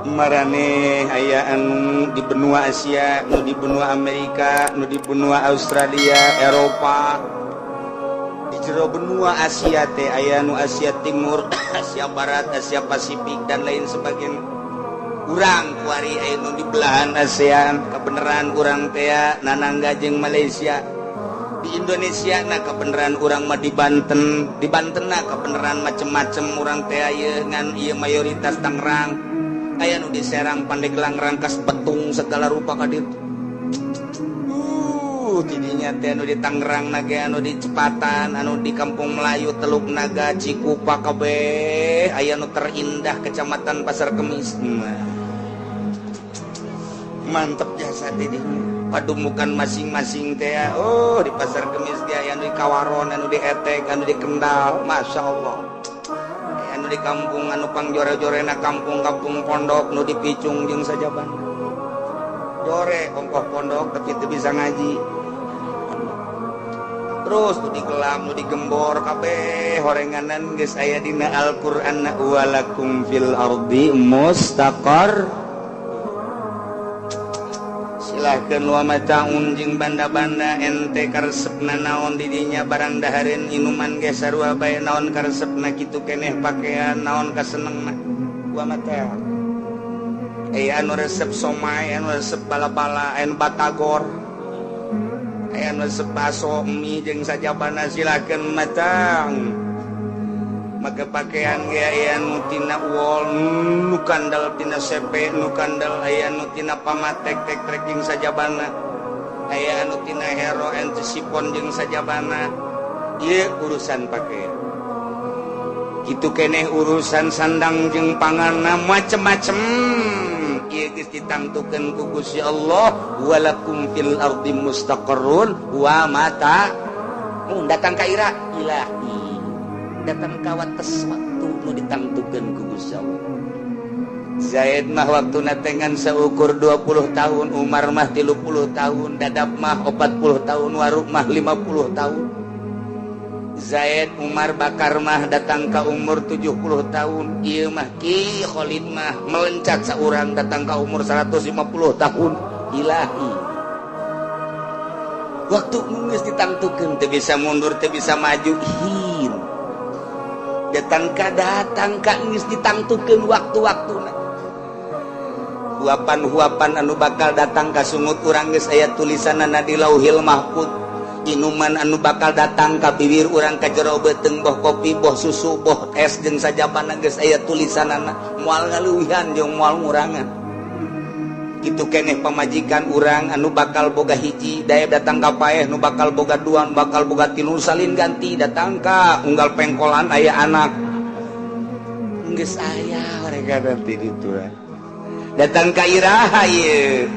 Maraneh aya anu di benua Asia, nu di benua Amerika, nu di benua Australia, Eropa. Di jero benua Asia teh aya nu Asia Timur, Asia Barat, Asia Pasifik, dan lain sebagainya. Urang kuari aya nu di belahan ASEAN. Kebenaran urang teh nanangga jeung Malaysia. Di Indonesia, nah, kebenaran urang mah di Banten. Di Banten, nah, kebenaran macem-macem urang teh ieu, ngan ieu mayoritas Tangerang. Aya nu di Serang, Pandeglang, Rangkas Betung, segala rupa ka ditu. Tidinya teh anu di Tangerang nage, anu di Cepatan, anu di Kampung Melayu, Teluk Naga, Cikupa, kabeh aya nu terindah Kecamatan Pasar Kemis. Nah, mantep jasa tidinya padumukan masing-masing teh. Oh, di Pasar Kemis dia anu di Kawaron, anu di Etek, anu di Kendal, Masya Allah. Anu di kampung anu pangjore-jorena, kampung-kampung pondok nu di Picung jeung sajaban jore ongkoh pondok, tapi itu bisa ngaji terus nu di Gelam, nu di Gembor, kabeh horenganan geus aya dina Al-Qur'an, walakum fil ardi mustaqar. Silahkan wa mataun jeung banda-banda. Ente karesepna naon didinya? Barang dahareun, inuman ge sarua bae, naon karesepna kitu keneh. Pakaian naon kasenengna, wa mata. Aya anu resep somai, anu resep bala-bala, anu batagor, aya anu resep baso, mie jeung sajabana, silakan matang. Maka pakaian ge aya nu tina wol, nu kandel tina sepe, nu kandel aya nu tina pamatek tek trekking sajabana, aya anu tina hero antisipon jeung sajabana. Ieu urusan pakaian. Kitu keneh urusan sandang jeung panganna, macem-macem. Ieu geus ditangtukeun ku Gusti Allah, walakum fil ardi mustaqarrun wa mata. Mun datang ka ira ilahi, datang ka wates waktu nu ditangtukeun ku Gusti Allah. Zaid mah waktu natengan seukur 20 tahun, Umar mah 30 tahun, Dadap mah 40 tahun, Waruk mah 50 tahun. Zaid, Umar, Bakar mah datang ke umur 70 tahun. Ieu mah Ki Khalid mah melencat seorang datang ke umur 150 tahun. Ilahi, waktu geus ditangtukeun teu bisa mundur, teu bisa maju. Hin datang ka, datang ka geus ditangtukeun waktu-waktuna. Huapan-huapan anu bakal datang ka sungut urang geus aya tulisanana di Lauhil Mahfud. Inuman anu bakal datang ka bibir urang, ka jero beuteung, boh kopi, boh susu, boh es jeung sajabana, geus aya tulisanana, moal ngaluwihan jeung moal ngurangan. Kitu keneh pamajikan urang anu bakal boga hiji daya, datang ka paeh nu bakal boga dua, nu bakal boga tilu, salin ganti, datang ka unggal pengkolan aya anak, geus aya mereka nanti ditu. Datang ka iraha ieu?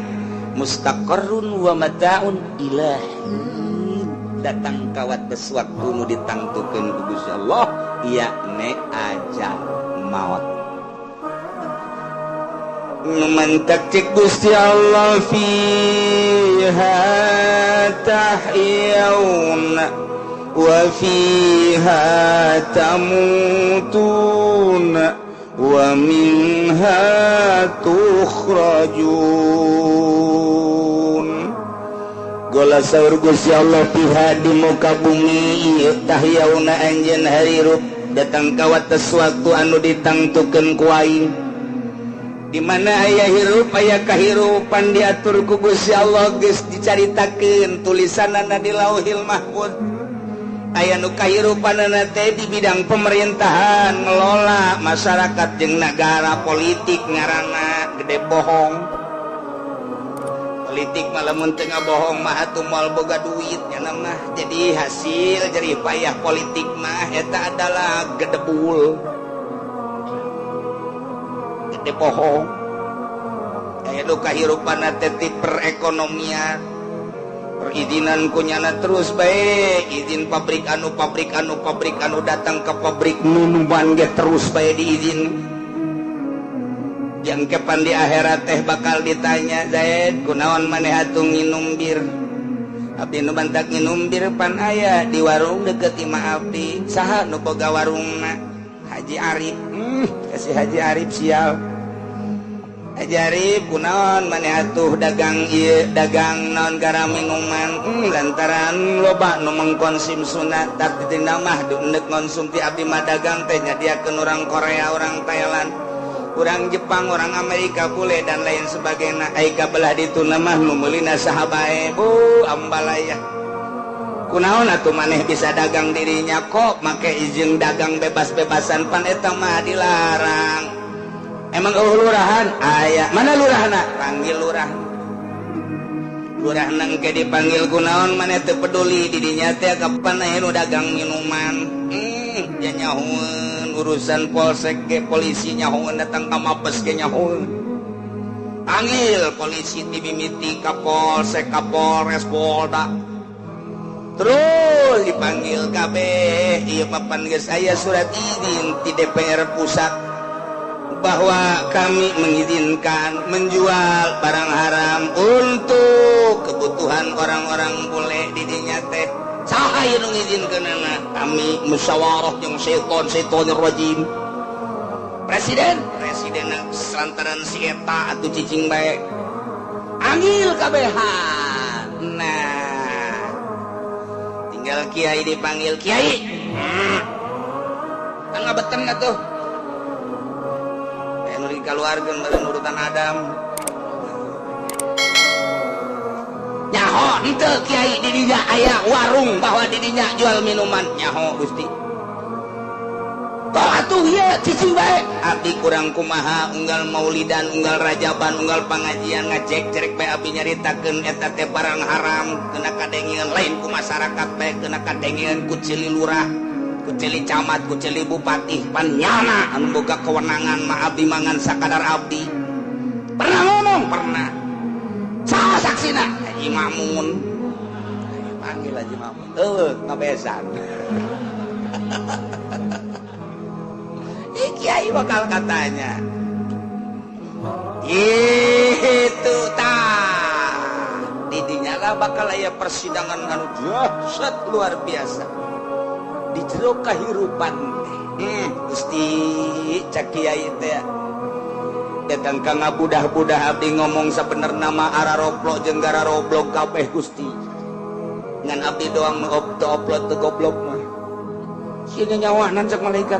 Mustaqarrun wa mataun ilahi, datang ka wates waktu nu ditangtukeun ku Gusti Allah, yakni ajal maut. Mantak cek Gusti Allah, fiha tahyauna wa fiha tamutuna wa minha tukhrajun. Gola saur Gusti Allah, fiha di muka bumi ieu, tahyauna anjeun hirup, datang ka wates waktu anu ditangtukeun ku aing. Di mana aya hirup, aya kahirupan, diatur ku Gusti Allah, geus dicaritakeun tulisanana di Lauhil Mahfud. Aya nu kahirupanana teh di bidang pemerintahan, ngelola masyarakat jeung nagara, politik ngaranna, gede bohong. Politik malah mun teu ngabohong mah atuh moal boga duit nya mah. Jadi hasil jerih payah politik mah eta adalah gedebul, gede bohong. Aya nu kahirupan teh ti perekonomian, perizinan kunyana terus bae, izin pabrik anu, pabrik anu, pabrik anu, datang ke pabrik minuman ge terus bae diizin. Yang kepan di akhirat teh bakal ditanya, "Zaid, kunaon maneh atuh nginum bir?" "Abdi nu bantak nginum bir pan aya di warung deket imah abdi." "Saha nu boga warungna?" "Haji Arif." Kasih Haji Arif sial. Ajarib kunaon maneh atuh dagang ieu dagang naon garam minuman lantaran loba nu mengkonsumsuna tapi tina mah deuk ngonsumti abdi mah dagang teh nyadiakeun orang Korea, orang Thailand, orang Jepang, orang Amerika bule dan lain sebagainya. Ai kabelah dituna mah nu meulina saha bae bu ambalaya. Kunaon atuh maneh bisa dagang dirinya kok make izin dagang bebas-bebasan pan eta mah dilarang. Emang eueuh lurahan? Aya. Mana lurahna? Panggil lurah. Lurahna engke dipanggil kunaon maneh teu peduli di dinya teh kapan aya nu dagang minuman. Dia nyahoeun urusan polsek ge polisi nyahoeun datang ka Mabes ge nyahoeun. Panggil polisi ti mimiti ka polsek, ka Polres, Polda. Terus dipanggil kabeh ieu papan geus aya surat izin ti DPR pusat bahwa kami mengizinkan menjual barang haram untuk kebutuhan orang-orang bule di dinya teh. Saha ieu nu ngizinkeunana? Kami musyawarah jeung setan-setan rajim. Presiden, presiden lantaran si eta atuh cicing bae. Anggil kabehan. Nah, tinggal kiai dipanggil kiai. Kan ngabeten atuh. Nu dikaluarkeun beureun urutan Adam. Nyaho henteu kiai di dinya aya warung bahwa di dinya jual minuman. Nyaho Gusti. Toh atuh ieu cicing bae. Abdi kurang kumaha unggal maulidan, unggal rajaban, unggal pangajian ngacek-cerek bae abdi nyaritakeun eta teh barang haram kena kadengean lain ku masyarakat bae kena kadengean ku cili lurah, ku cili camat, ku cili bupati, pan nyana anu boga kewenangan mah abdi mangan sakadar abdi. Pernah ngomong? Pernah. Saha saksina? Haji Mamun. Panggil Haji Mamun. Eueuh ngabesan. Ih kiai bakal katanya. Itu tah. Di dinya lah bakal aya persidangan anu dahsyat luar biasa. Di jero kahirupan teh. Gusti cak kiai teh. Datang ka ngabudah-budah abdi ngomong sabenerna mah araroplok jeung gararoblok kabeh Gusti. Ngan abdi doang nu opto-oplot teu goblok mah. Sieun nyawana cek malaikat.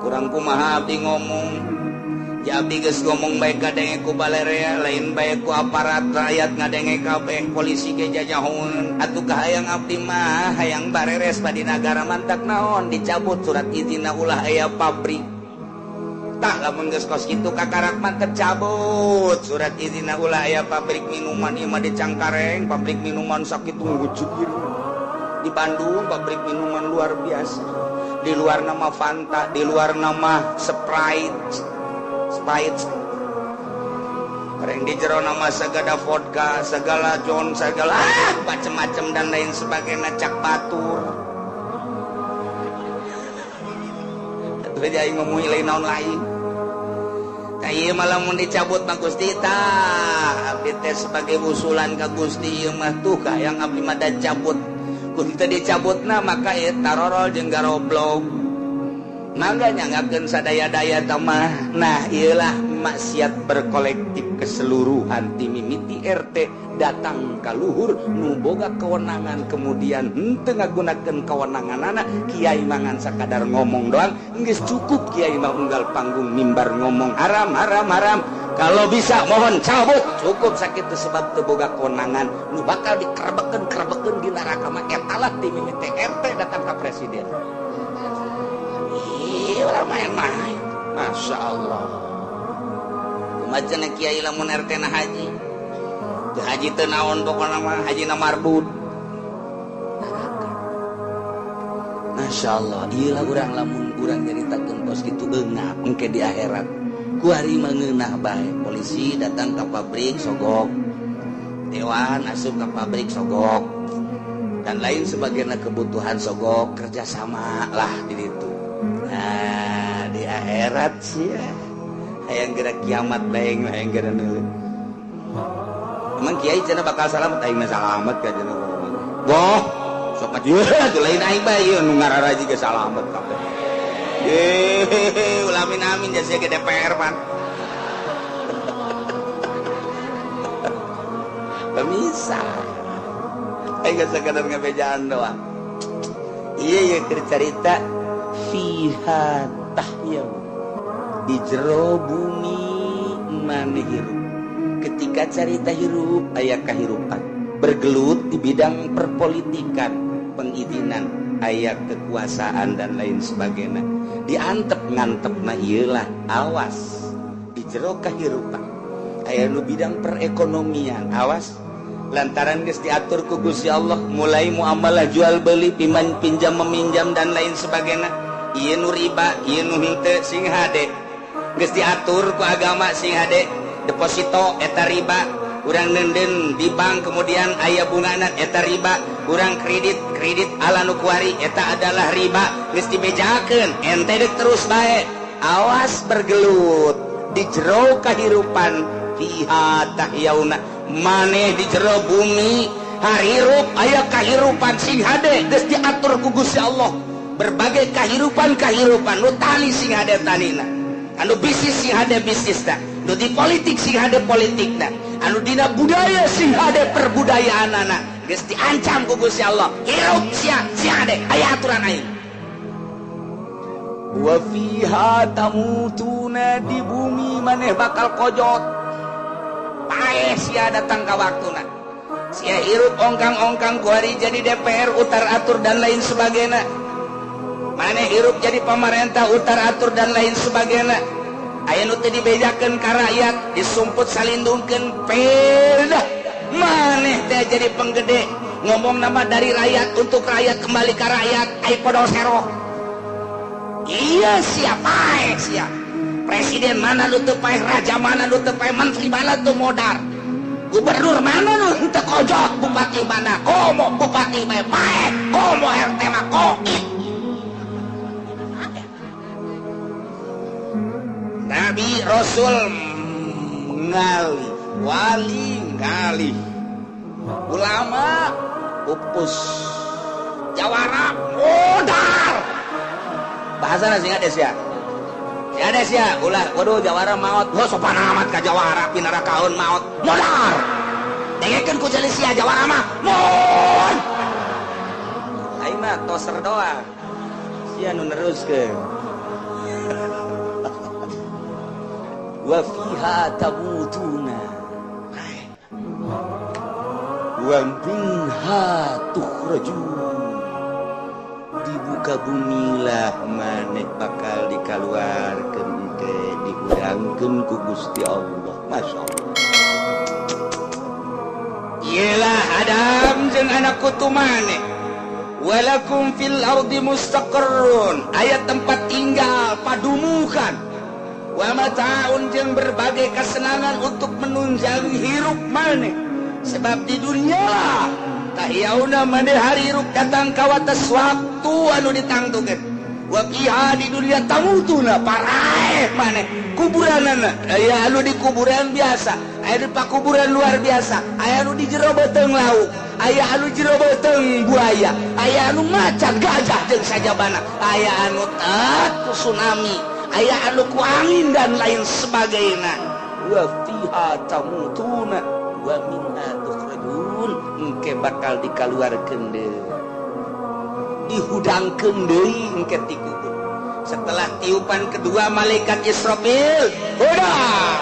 Kurang kumaha abdi ngomong. Ya abdi geus ngomong bae kadenge ku balerea lain bae ku aparat rakyat ngadenge kabeh polisi ge jajahoeun. Atuh kahayang abdi mah hayang bareres badi nagara mantak naon dicabut surat izinna ulah aya pabrik. Tah lamun geus kos kitu kakarak mah tercabut surat izinna ulah aya pabrik minuman ieu mah di Cangkareng pabrik minuman sakitu ngujugir. Di Bandung pabrik minuman luar biasa. Di luar nama Fanta, di luar nama Sprite. Sprite. Reng di jero nama segala vodka, segala John, segala macem-macem dan lain sebagainya cak batur. Atuh aing ngomong lain naon lain. Tah ieu mah lamun dicabut mah Gusti tah abdi teh sebagai usulan ka Gusti ieu mah tuh kahayang abdi mah da cabut. Kun teu dicabutna maka ieu tarorol jeung garoblog. Mangga nyanggakeun sadaya-daya tamah. Nah ieulah maksiat berkolektif keseluruhan ti mimiti RT datang ka luhur nu boga kewenangan kemudian henteu ngagunakeun kewenanganana kiai mangan sakadar ngomong doang geus cukup kiai mah unggal panggung mimbar ngomong haram haram haram kalau bisa mohon cabut cukup sakitu sebab teu boga kewenangan nu bakal dikerebekeun-kerebekeun di neraka mah eta lah ti mimiti RT datang ka presiden. Ih ulah main-main. Masya Allah. Kumaha kiai lamun RT na haji. Teu haji teu naon pokona mah haji na mardud. Neraka. Masya Allah, ieu lah urang lamun urang nyaritakeun kos kitu eungap engke di akhirat. Kuari mah ngeunah bae. Polisi datang ka pabrik sogok. Dewan asup ka pabrik sogok. Dan lain sebagainya kebutuhan sogok kerjasama lah di ditu. Nah, di akhirat sih ya. Hayang geura kiamat bae hayang geura neuleuh. Emang kiai cenah bakal salamet aing mah salamet ka cenah. Boh, sok atuh lain aing bae ieu nu ngararaji ge salamet kabeh. Ulah amin amin jasa ke DPR pan. Bisa. Aing sakadar ngabejaan doang. Iya ya keur carita fiha tahya di jero bumi maneh hirup. Ketika carita hirup aya kahirupan, bergelut di bidang perpolitikan, pengizinan, aya kekuasaan dan lain sebagainya. Diantep ngantep na ieulah awas di jero kahirupan. Aya nu bidang perekonomian, awas lantaran geus diatur ku Gusti Allah mulai muamalah jual beli, piman pinjam meminjam dan lain sebagainya. Ieu nu riba, ieu nu henteu sing hade. Geus diatur ku agama sing hade. Deposito eta riba, urang nenden di bank kemudian aya bungana eta riba, urang kredit kredit ala nu kuari eta adalah riba, geus dibejakeun ente deuk terus bae. Awas bergelut di jero kahirupan fiha tahyauna maneh di jero bumi harirup aya kahirupan sing hade geus diatur ku Gusti Allah. Berbagai kahirupan-kahirupan nu tani sing hade tanina, anu bisnis sing hade bisnisna, nu di politik sing hade politikna, anu dina budaya sing hade perbudayaanana, geus diancam ku Gusti Allah. Hirup sia sing hade aya aturan aing. Wa fiha tamutuna di bumi maneh bakal kojot. Paeh sia datang ka waktuna. Sia hirup ongkang-ongkang kuari jadi DPR utar atur dan lain sebagainya. Maneh hirup jadi pamarentah utar atur dan lain sebagainya. Aya nu teu dibejakeun ka rakyat, disumput salindungkeun pedah. Maneh teh jadi penggede, ngomong nama dari rakyat untuk rakyat kembali ka rakyat, ai podol seroh. Iya siapa paeh sia. Presiden mana nu teu paeh, raja mana nu teu paeh, menteri mana teu modar. Gubernur mana nu teu kojot, bupati mana komo bupati bae paeh, komo RT mah koit. Nabi Rasul ngali, wali ngali, ulama pupus, jawara modar. Bahasa sing ada sia. Sing ada sia, ulah waduh jawara maot. Heuh sopan amat ka jawara pinara kaun maot. Modar. Dengekeun ku jali sia jawara mah. Mon. Aing mah toser doang. Sia nu neruskeun. Wa fiha tamutuna wa minha tukhrajun. Dibuka bumi lah maneh bakal dikaluarkeun teh dihudangkeun ku Gusti Allah. Masya Allah. Iyalah Adam jeung anak kutu maneh. Walakum fil ardi mustaqarrun, aya tempat tinggal padumukan. Wa mata'un jeung berbagai kesenangan untuk menunjang hirup maneh. Sebab di dunia lah tahyauna maneh hirup datang ka wates waktu anu ditangtukeun. Wa fiha di dunia tamutuna paraeh maneh kuburanana aya anu di kuburan biasa, aya di pakuburan luar biasa, aya anu di jero beuteung lauk, aya anu jero beuteung buaya, aya anu macan gajah jeung sajabana, aya anu ku tsunami, aya anu ku angin dan lain sebagainya. Wa fiha tamutuna wa minha tukhrajun, engke bakal dikaluarkeun deui, dihudangkeun deui engke ti kubur. Setelah tiupan kedua malaikat Israfil, hudang.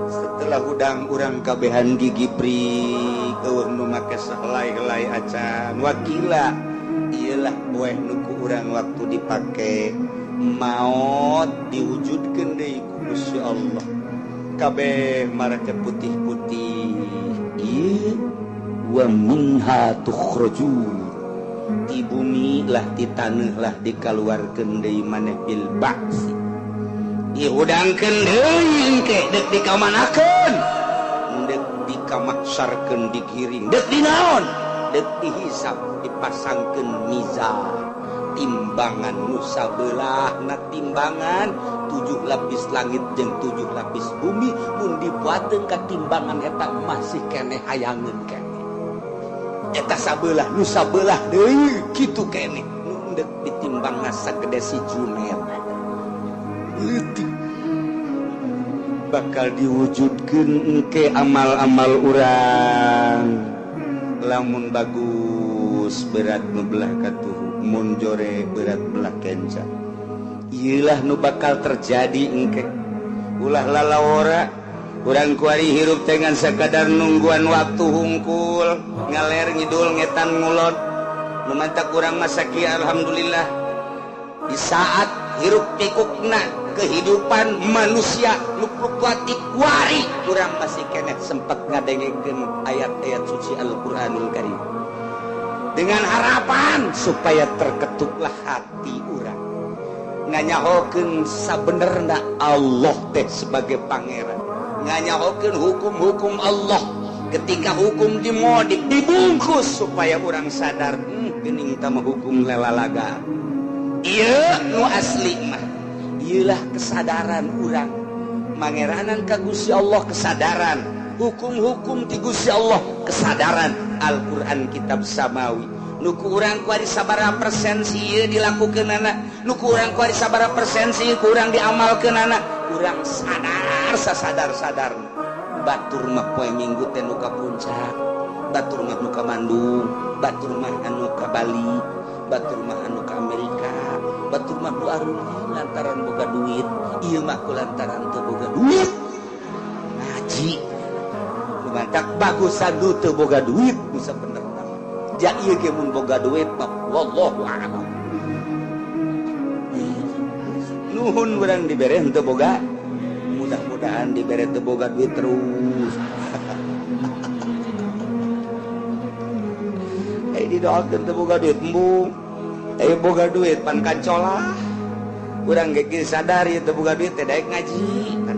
Setelah hudang urang kabehan gigi prik, eueuh nu make sahelai-helai acan. Wakila iyalah poe nu ku urang waktu dipake maot diwujudkeun deui ku Gusti Allah. Kabeh marake putih-putih. Ieu wa minha tukhrajun. Ti bumi lah ti taneuh lah dikaluarkeun deui maneh bil ba'si. Dihudangkeun deui engke deuk dikamanakeun? Deuk dikamaksarkeun digiring. Deuk dinaon? Deuk dihisab dipasangkeun mizan. Timbangan nu sabelahna timbangan 7 lapis langit jeung 7 lapis bumi mun dibuateun ka timbangan eta masih keneh hayangeun keneh. Eta sabelah nu sabelah deui kitu keneh nu deuk ditimbangna sagede si Junet. Leutik. Bakal diwujudkeun engke amal-amal urang. Lamun bagus berat nu belah katuhu, mun jore berat belah kenca. Iyalah nu bakal terjadi engke. Ulah lalawora urang kuari hirup dengan sekadar nungguan waktu hungkul, ngaler ngidul ngetan ngulon. Nu mantak urang masaki alhamdulillah di saat hirup pikukna kehidupan manusia nu fluktuatif kuari urang masih keneh sempat ngadengekeun ayat-ayat suci Al-Qur'anul Karim dengan harapan supaya terketuklah hati urang nganyahokeun sabenerna Allah teh sebagai pangeran, nganyahokeun hukum-hukum Allah ketika hukum dimodif dibungkus supaya orang sadar, geuning tah mah hukum lelalaga ieu nu asli mah. Ieulah kesadaran urang mangeranan ka Gusti Allah, kesadaran hukum-hukum ti Gusti Allah, kesadaran Al-Qur'an kitab samawi. Nu ku urang kuari sabaraha persen sih ieu dilakukeunana, nu ku urang kuari sabaraha persen sih kurang diamalkeunana? Urang sadar sasadar-sadar batur mah poe Minggu teh nu ka Puncak, batur mah nu ka Bandung, batur mah anu ka Bali, batur mah anu ka Amerika, batur mah nu aruli lantaran boga duit. Ieu mah ku lantaran teu boga duit ngaji. Nu mantak bagusan du teu boga duit bisa bener ja ieu ge mun boga duit mah wallahu a'lam. Nuhun urang dibere henteu boga, mudah-mudahan dibere teu boga duit terus. Didoakeun teu boga duit embung, boga duit pan kancolah. Urang ge sadar ieu teu boga duit teh daek ngaji kan.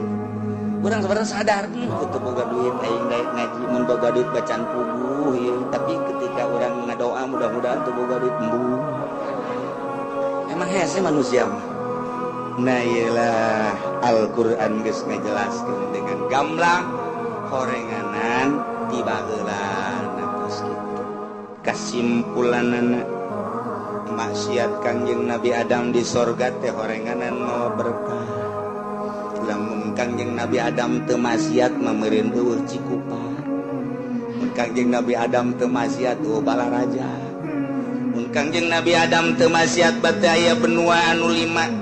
Urang sebenarnya sadar teu boga duit aing daek ngaji, mun boga duit bacaan puguh ieu. Tapi ketika urang ngadoa mudah-mudahan teu boga duit embung. Emang hese manusia mah. Nah iyalah Al-Qur'an geus ngajelaskeun dengan gamblang horenganan ti baheulana kos kitu. Kasimpulanana maksiat Kangjeng Nabi Adam di sorga teh horenganan mawa berkah. Lamun Kangjeng Nabi Adam teu maksiat mah meureun eueuh Cikupa. Mun Kangjeng Nabi Adam teu maksiat eueuh Balaraja. Mun Kangjeng Nabi Adam teu maksiat bate aya benua anu 5.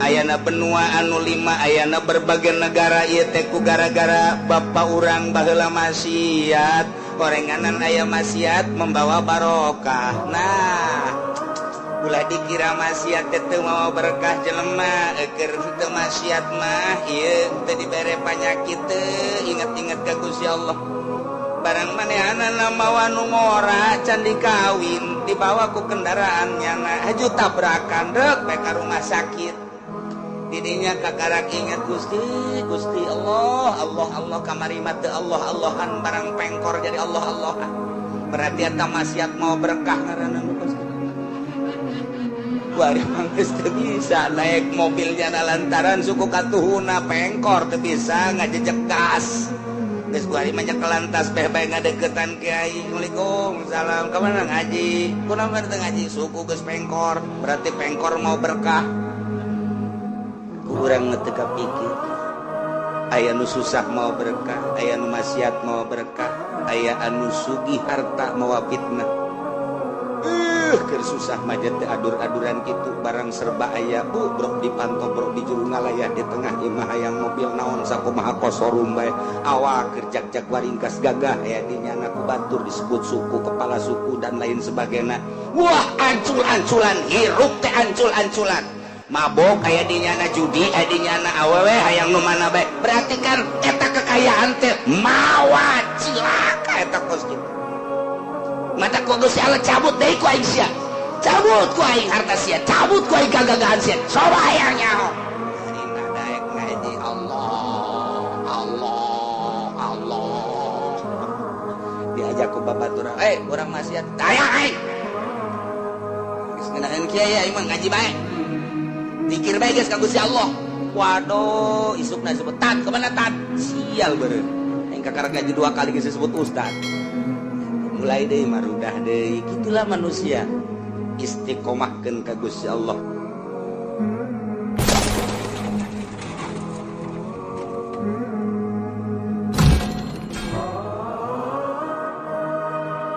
Ayana benua anu 5, ayana berbagai negara ieu teh ku gara-gara bapa urang baheula maksiat. Horenganan aya maksiat membawa barokah. Nah, ulah dikira maksiat teh teu mawa berkah jelema, keur teu maksiat mah ieu teu dibere panyakit teu inget-inget ka Gusti Allah. Barang manehanana mawa nu ngora can dikawin, dibawa ku kendaraan nyana haju tabrakan deuk bae ka rumah sakit. Didinya kakarak ingat Gusti, Gusti Allah, Allah, Allah kamari mah teu Allah, Allahan barang pengkor jadi Allah, Allahan. Berarti eta maksiat mau berkah ngaranna nu kos kitu. Kuari mah geus teu bisa naik mobilnya lantaran suku katuhuna pengkor teu bisa ngajejek gas. Geus kuari mah nyekelan tas beh bae ngadeukeutan kiai. Waalaikumsalam. Ka mana ngaji? Kunaon teu ngaji? Suku geus pengkor. Berarti pengkor mau berkah. Kurang teu kapikir. Aya nu susah mau berkah, aya nu maksiat mau berkah, aya anu sugih harta mawa fitnah. Keur susah mah teh adur-aduran kitu barang serba aya bu brok dipantau brok di juru ngalayah di tengah imah hayang mobil naon sakumaha kosorum bae awak keur jag-jag waringkas gagah aya di nyana ku batur disebut suku kepala suku dan lain sebagainya. Wah ancul-anculan hirup teh ancul-anculan. Mabok aya di nyana judi aya di nyana awewe hayang nu mana bae. Berarti kan eta kekayaan teh mawa cilaka eta kos kitu. Mata ku Gusti Allah cabut deui ku aing sia. Cabut ku aing harta sia, cabut ku aing kagagahan sia. Coba hayang nyaho. Harina daek ngaji Allah, Allah, Allah. Diajak ku babaturan, urang maksiat. Daya aing. Geus ngeunaheun kiai aing mah ngaji bae. Dikir bae geus ka Gusti Allah. Waduh, isukna disebut tad, kemana tad? Sial beureum. Aing kakara ngaji 2 kali geus disebut ustad. Mulai deui marudah deui. Gitulah manusia. Istiqomahkeun ka Gusti Allah.